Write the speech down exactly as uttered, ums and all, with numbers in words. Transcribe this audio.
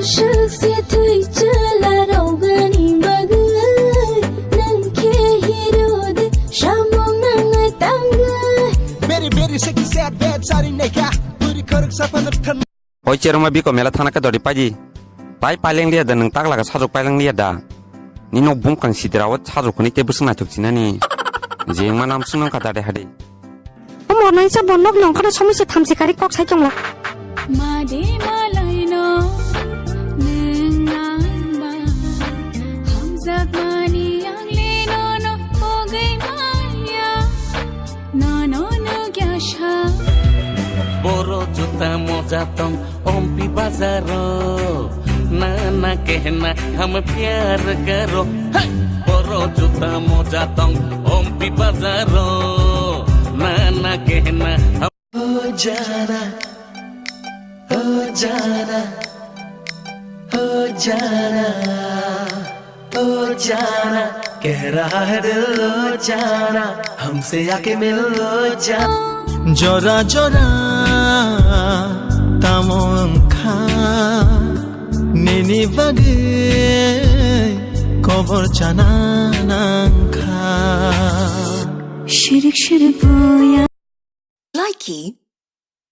Sukse thwi chwla rogani bagwi, nang khe hero de samung nang tangwi. Very, very sexy, sad, bad, sari naikha. Buri khorok sapan than. Oi cherma biko mela thana ka dori paji. Pai paileng liya da nang tak laga sajok paileng liya da. Ni nok bum kang sidra o sajok khoni te busung naithok chinani. Jeng manam sunang ka dade hade. O mornai sa bonok nong khana somoi se thamsi kari kok sai tongla. Made malaino neng ang ba hamjak mani ang le nono pogwi maya nono no gyasha. Boro juta moja tong ompi bazaro, nana kehna hum pyar karo. Hey! Boro juta moja tong ompi bazaro, nana kehna hum. O jana, o jana, o jana, o jana, keh raha hai dil, o jana, humse aake mil, o jana. Jora jora tamo wngkha nini bagwi kobor chana nangkha. Shirik shirik boya. Likey.